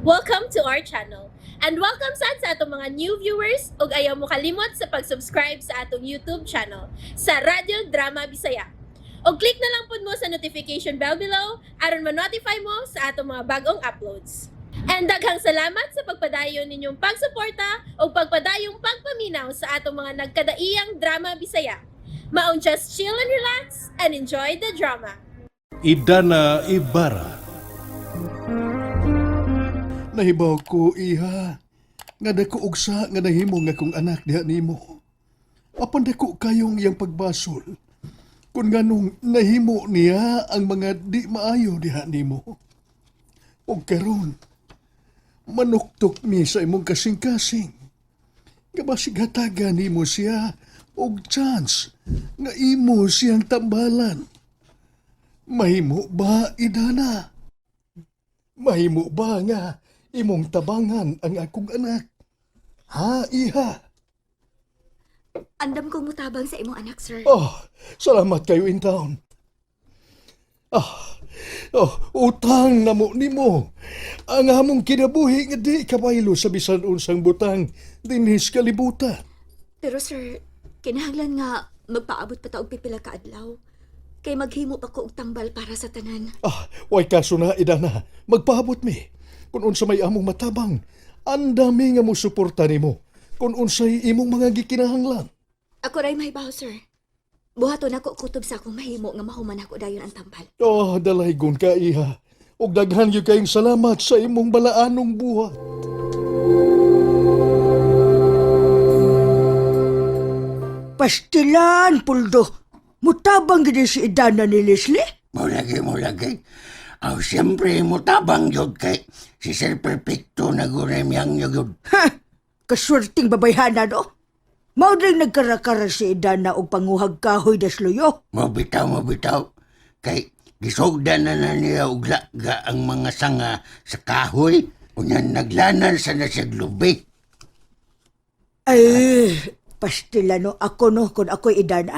Welcome to our channel. And welcome sad sa atong mga new viewers ug ayaw mo kalimot sa pag-subscribe sa atong YouTube channel sa Radyo Drama Bisaya. Og click na lang pud mo sa notification bell below aron ma-notify mo sa atong mga bagong uploads. And daghang salamat sa pagpadayon ninyong pagsuporta ug pagpadayong pagpaminaw sa atong mga nagkadaiyang drama Bisaya. Maong just chill and relax and enjoy the drama. Idana Ibarra. Nahibaw ko, iha. Nga dako og sa nga nahimo nga kong anak diha nimo. Apan dako kayong iyang pagbasol. Kung nganong nahimo niya ang mga di maayo diha nimo. Og karon, manuktok mi sa imong kasing-kasing. Nga basig hatagan nimo siya og chance nga imo siyang tambalan. Mahimo ba, Idana? Mahimo ba nga imong tabangan ang akong anak? Ha, iha? Andam kong mutabang sa imong anak, sir. Oh, salamat kayo in town. Ah, oh, utang na mo nimo. Ang among kinabuhi nga di kabaylo sa bisan unsang butang dinhi sa kalibutan. Pero sir, kinahanglan nga magpaabot pa ta og pipila ka adlaw. Kay maghimo pa ko og tambal para sa tanan. Ah, way kaso na, Idana. Magpaabot mi. Kung unsa may among matabang, andami nga mo suporta nimo. Kung unsay imong mga gikinahanglan. Ako ray mahibaw, sir. Buhaton ako kutob sa akong mahimo nga mahuman ako dayon ang tambal. Oh, dalaygon ka, iha. Ug daghan gyud kayong salamat sa imong balaanong buhat. Pastilan, Puldo. Mutabang gid si Idana ni Leslie. Mo lagi, mo lagi. Aw, siyempre, mutabang yun kay si Sir Perfecto na gunay miyang yun. Ha! Kaswerting babayhana, no? Mao rin nagkarakara si Idana og panguhag kahoy dasluyo. Mo bitaw, mo bitaw. Kay gisugdan na na niya og laga ang mga sanga sa kahoy. Unya naglanan sa na siya lubi. Ay, pastila no, ako no, kung ako'y Idana.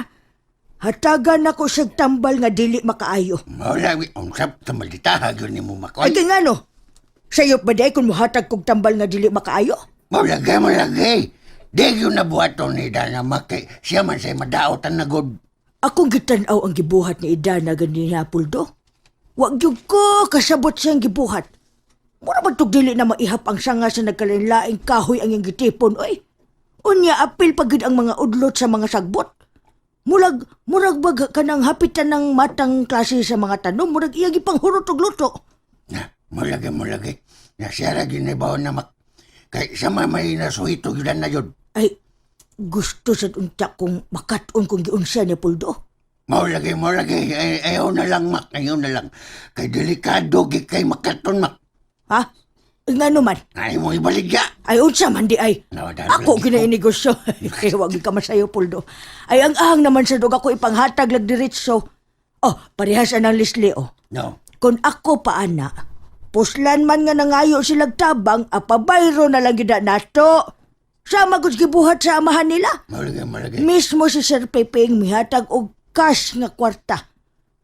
Hatagan ako sa tambal nga dili makaayo. Mo lagi, unsap sa malditaha yun ni mo Ay, makoy. kay nga no, sayop ba day kung muhatag kog tambal nga dili makaayo? Mo lagi, mo lagi. Di yun nabuhaton ni Dana Makay. Siya man sa'y madaotan na god. Akong gitan-aw ang gibuhat ni Idana ganina, Puldo. Wag gyud ko kasabot siyang gibuhat. Mura ba tog dili na maihap ang sanga sa nagkalain-laing kahoy ang iyang gitipon, oy? Unya, apil pa gyud ang mga udlot sa mga sagbot. Murag, murag bag kanang hapitan ng matang klase sa mga tanom, murag iya gipanghurot og luto. Na, mo lagi, mo lagi. Na siya ra ginabaon na mak. Kay siya man may nasuhito yun na yun. Ay, gusto sa unta kong makat-on kung giunsa ni Puldo. Mao lagi, mao lagi. Ay, ayaw na lang, mak. Ayaw na lang. Kay delikado, gi kay makaton, mak. Ha? Ngano man? Ay mo ibaligya. Ay, unsa man di ay. Nawadan Ako lagi ko. ginainegosyo. Kaya wag ka masayo, Puldo. Ay, ang ahang naman sa dog ako ipanghatag lag diretso. Oh, parehas anang Leslie, oh. No. Kung ako pa, ana, puslan man nga nangayo silag tabang, apabayro na lang gida nato. Sama gud gibuhat sa amahan nila. Mao lagi, mao lagi. Mismo si Sir Pepeng mihatag og cash nga kwarta.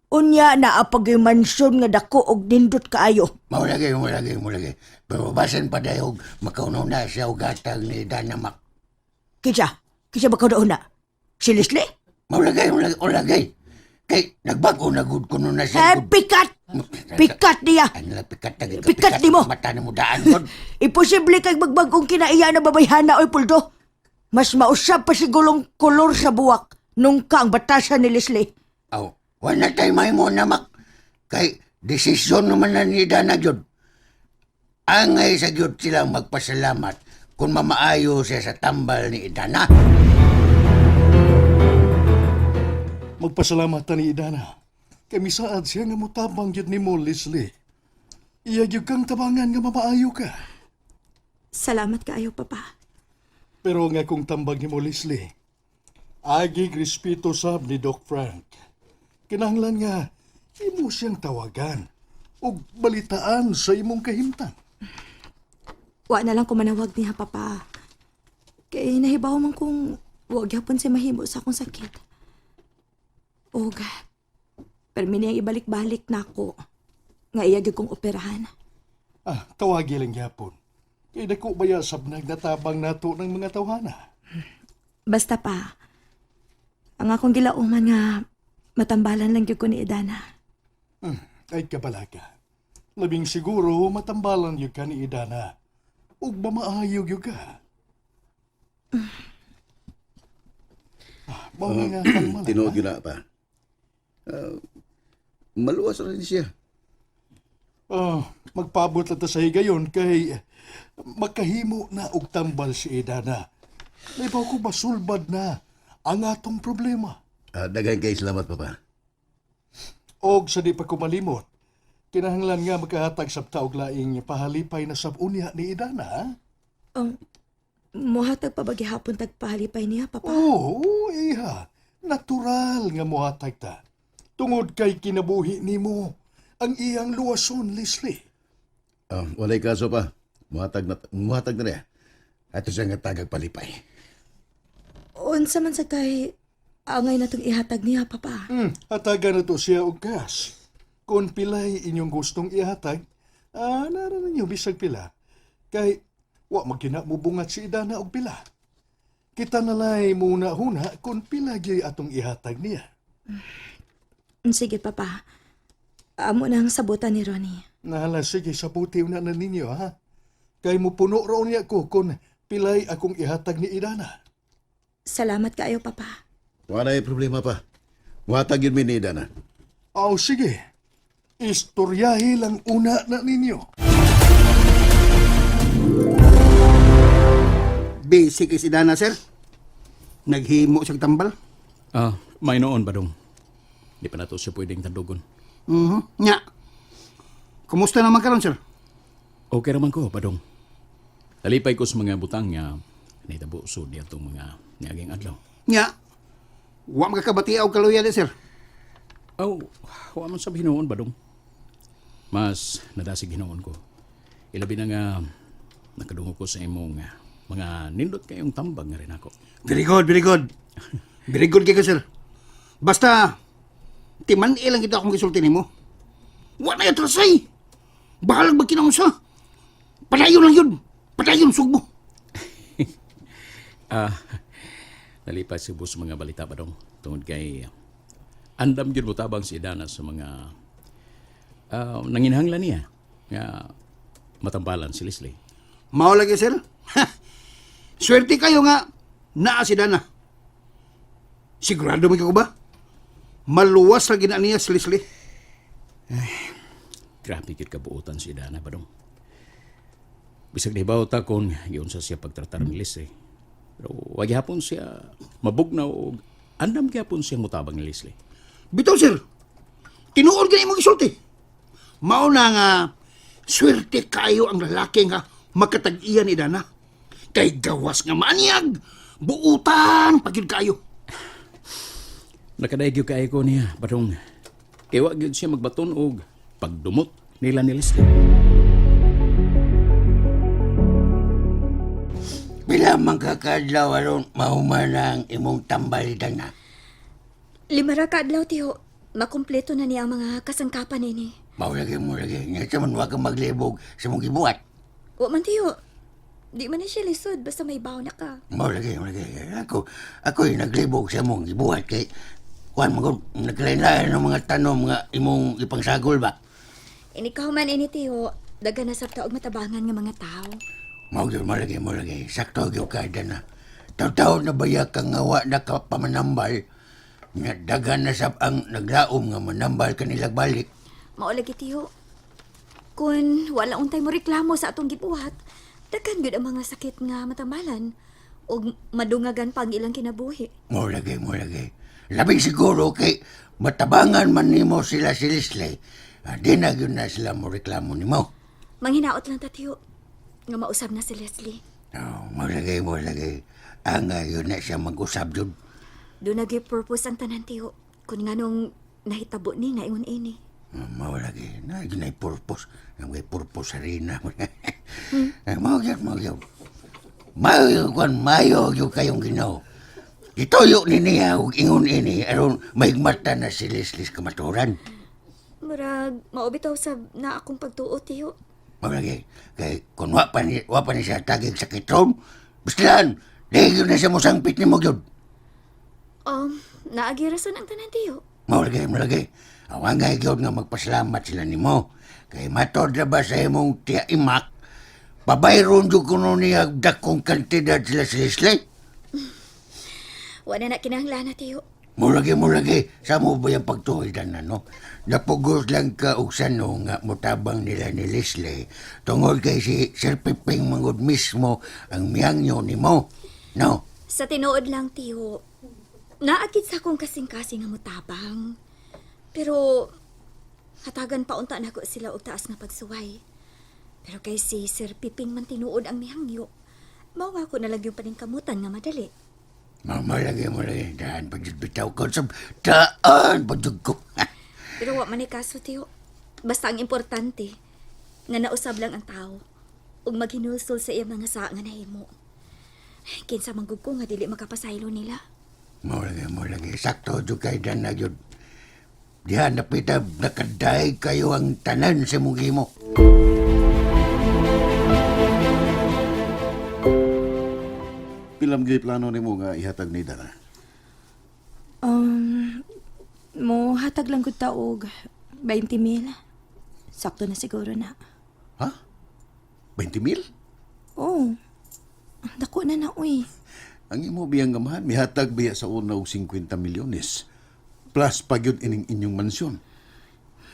Unya na apagay mansyon nga dako og nindot kaayo. Mao lagi, mao lagi, mao lagi. Pero basan pa dayog, makaunaw na siya og gatag ni Dana, mak. Kinsa? Kinsa ba ka na? Si Leslie? Mao lagi, mao lagi, mao lagi. Kay nagbago na gud kuno na Eh, siya. gud. pikat! Pikat niya! Ano lang, pikat na gid ka, Pikat ni mo. Mata na mo daan gud. Imposible kay magbagong kinaiya na babayhana oy Puldo. Mas mausap pa sigurong kolor sa buwak nung ka ang batasan ni Leslie. Aw, wala tayo may mo na mak. Kay desisyon naman na ni Dana jud. Angay sa gyud silang magpasalamat kung mamaayo siya sa tambal ni Idana. Magpasalamat ta ni Idana. Kay misaad siya nga motabang gyud nimo, Leslie. Iya gyud kang tabangan nga mamaayo ka. Salamat kaayo, papa. Pero nga kung tambag nimo, Leslie, agig respeto sab ni Doc Frank. Kinahanglan nga imo siyang tawagan ug balitaan sa imong kahimtang. Wa na lang ko manawag niya, papa. Kay nahibaw man kung wa gyapon siya mahimo sa akong sakit. Og, pero niyang ibalik-balik na ako. Nga iya gyud kong operahan. Ah, tawagi lang gyapon. Kay dako baya sabnag natabang nato ng mga tawhana. Basta pa, ang akong gilauman nga matambalan lang gyud ko ni Idana. Ay kabalaga. Labing siguro matambalan yun ka ni Idana. Ug mamaayo yun ka. Ah, mao na nga kalma lang, Tinuod ha? yun na pa. Ah, maluwas rin siya. Ah, magpaabot lang ta sa higayon kay makahimo na og tambal si Idana. May ko masulbad na ang atong problema. Daghan kay salamat, Papa. Og sa di pa kumalimot, kinahanglan nga makahatag sabta og laing pahalipay na sab unya ni Idana. Ha? Muhatag pa ba gihapon tagpahalipay niya, Papa? Oo, iha. Natural nga mohatag ta. Tungod kay kinabuhi nimo ang iyang luwason, Leslie. Walay kaso pa. Muhatag na niya. Ato siya nga tagag palipay. Unsa man sa kay angay na tong ihatag niya, Papa. Hatagan na to siya og cash. Kung pilay inyong gustong ihatag, nara ninyo bisag pila. Kay, wa magkina mo bungat si Idana og pila. Kita nalay muna huna kung pila gyud atong ihatag niya. Sige, Papa. Amo na ang sabutan ni Ronnie. Nahala, sige, sabuti na na ninyo, ha? Kay mo puno roon niya ko kung pilay akong ihatag ni Idana. Salamat kaayo, Papa. Walay problema pa. Muhatag yun mi ni Dana. Aw, sige. Istoryahe lang una na ninyo. Basic is idana, sir. Naghimo siyang tambal. May noon ba dong? Di pa nato siya pwedeng tandugon. Nya. Kumusta naman karon, sir? Okay raman ko, Badong. Nalipay ko sa mga butang nga nahitabo so di atong mga niaging adlaw. Nya. Wa makakabati og kaluya di, sir. Aw, wa man sa hinuon, Badong. Mas nadasig hinuon ko. Ilabi na nga nakadungog ko sa imong mga nindot kayong tambag nga rin ako. Very good, very good. Very good kay ka, sir. Basta timan ilang kita akong gisulti nimo. Wa na atrasay. Bahalag ba kinangsa? Padayon lang yun. Padayon sugbo. Ah, nalipas si sa mga balita, Badong. Tungod kay andam gyud motabang si Idana sa mga nanginhanglan niya nga matambalan si Leslie. Mao lagi, sir. Ha. Swerte kayo nga naa si Dana. Sigurado man ko ba? Maluwas lagi na niya si Leslie. Grabe gyud kabuotan si Dana, Badong. Bisag nahibaw ta kon giunsa siya pagtratar ni Leslie. Pero wa gihapon siya mabugnaw og andam gihapon siya motabang ni Leslie. Bitaw, sir. Tinuod gani imong gisulti. Mao na nga swerte kayo ang lalaki nga makatag-iya ni Dana. Kay gawas nga maanyag, buutan pagid kayo. Nakadaig gyud kaayo ko niya, Badong. Kay wa gyud siya magbaton og pagdumot nila ni Leslie. Pila man ka kaadlaw aron mahuman ang imong tambal, Dana. 5 ra ka adlaw, tiyo. Makumpleto na niya ang mga kasangkapan nini. Mao lagi mo lagi. Nga sa man wa ka maglibog sa mong gibuhat. Wa man, tiyo. Di man na siya lisod, basta may baw na ka. Mao lagi, mao lagi. Ako yung naglibog sa mong gibuhat kay kuan man gud naglain-lain ng mga tanom nga imong ipangsagol ba. Inikaw man ini, tiyo. Daga na sabta og matabangan nga mga tao. Mao gyud mao lagi, mao lagi. Sakto gyud ka, Dana. Taw-taw na baya ka nga wa na ka pamanambal. Nga daghan na sab ang naglaom nga manambal kanilag balik. Mao lagi, tiyo. Kun wala untay mo reklamo sa atong gibuhat, daghan gyud ang mga sakit nga matambalan ug madungagan pa ang ilang kinabuhi. Mao lagi, mao lagi. Labing siguro kay matabangan man nimo sila si Leslie. Di na gyud na sila mo reklamo nimo. Manghinaot lang ta, tiyo, nga mausab na si Leslie. Oh, mao lagi, mao lagi. Ang yun na siya mag-usab jud. Doon na gyud purpose ang tanan, tiyo. Kun nganong nahitabo ni nga ingon ini. Mao lagi. Na gyud na purpose. Ang may purpose sa rina. Mao gyud, mao gyud. Mayo kwan mayo gyud kayong Ginoo. Gituyo ni niya og ingon ini aron mahigmata na si Leslie sa kamatuoran. Murag, maubitaw sa na akong pagtuo, tiyo. Mao lagi kay kun wa pa ni siya tagig sakit ron, bastilan, di gyud na siya mosangpit nimo gyud. Naagi rason ang tanan, tiyo. Mao lagi, mao lagi. Ang angay gyud nga magpasalamat sila nimo. Kay matod na ba sa imong tiya imak, babayron jud kuno niya dakong kantidad sila si Leslie. Wala na kinahanglan na, tiyo. Mao lagi, sa mo ba yung pagtuhidan na, no? Napugos lang ka og sano nga mutabang nila ni Leslie tungod kay si Sir Piping mangod mismo ang miyangyo nimo. No? Sa tinuod lang, tiyo, naakit sa akong kasing-kasing nga mutabang. Pero, hatagan pa unta nako sila og taas nga pagsuway. Pero kay si Sir Piping man tinuod ang mihangyo, mawa ko na lang yung paningkamutan nga madali. Mo lagi. Daan pa jud bitaw ko. Sab, daan pa jud ko. Pero wa man ni kaso, tiyo. Basta ang importante, nga nausab lang ang tao ug maghinulsol sa iyang mga saa nga nahimo. Kinsa man gud ko nga dili makapasaylo nila. Mo lagi. Sakto jud kay dan na jud. Diha napita nakadaig kayo ang tanan sa mong himo. Pilam gyud plano nimo nga ihatag ni Dana. Mo hatag lang gud ta og 20 mil. Sakto na siguro na. Ha? 20 mil? Oh. Dako na na uy. Ang imo biyang gamahan, mihatag biya sa una og 50 milyones. Plus pa gyud ining inyong mansyon.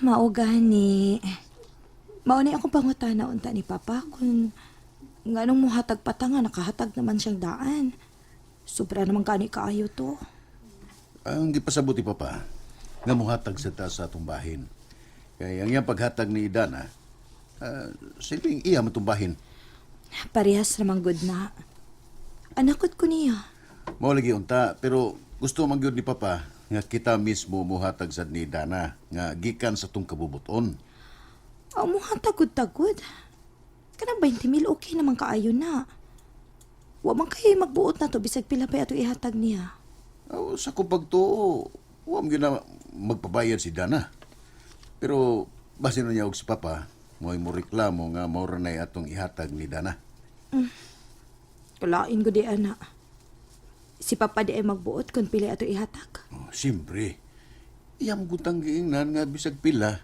Mao gani. Mao ni akong pangutana unta ni Papa kung nganong mohatag pa ta nga nakahatag naman siyang daan. Sobra naman gani kaayo to. Ang gipasabot ni Papa, nga muhatag sa ta sa atong bahin. Kay ang iyang paghatag ni Idana, silbing iya matumbahin. Parehas ramang good na. Anakot ko niya. Mao lagi unta, pero gusto man gyud ni Papa nga kita mismo muhatag sad ni Dana nga gikan sa tong kabubuton. Ang muhatag tagod-tagod. Kanang 20 mil okay naman kaayo na. Wa man kay magbuot na to bisag pila pa ato ihatag niya. Aw, sa kong pagtuo, wa man gyud na magpabayad si Dana. Pero basin na niya og si Papa, mo'y mo reklamo nga mao ra nay atong ihatag ni Dana. Kalain ko di ana. Si Papa di ay magbuot kung pila ato ihatag. Oh, siyempre, iyam gutang giingnan nga bisag pila,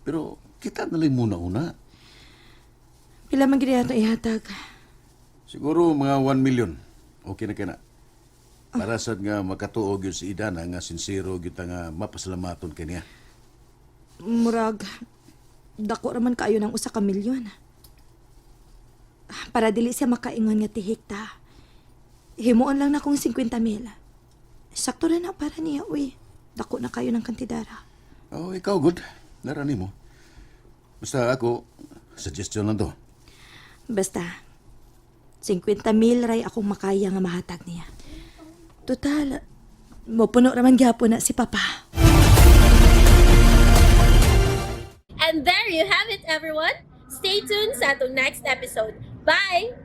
pero kita na lang muna una. Pila man gid ato ihatag. Siguro mga 1 million. Okay na kina. Para sad nga makatuo gyud si Idana nga sinsero gyud ta nga mapasalamaton kaniya. Murag dako ra man kaayo ng usa ka milyon. Para dili siya makaingon nga tihik ta. Himuon lang na kong 50 mil. Sakto ra na para niya, uy. Dako na kayo ng kantidara. Oh, ikaw good. Nara nimo. Basta ako suggestion lang to. Basta, 50 mil ray akong makaya nga mahatag niya. Total, mopuno raman gyapon na si Papa. And there you have it, everyone. Stay tuned sa atong next episode. Bye!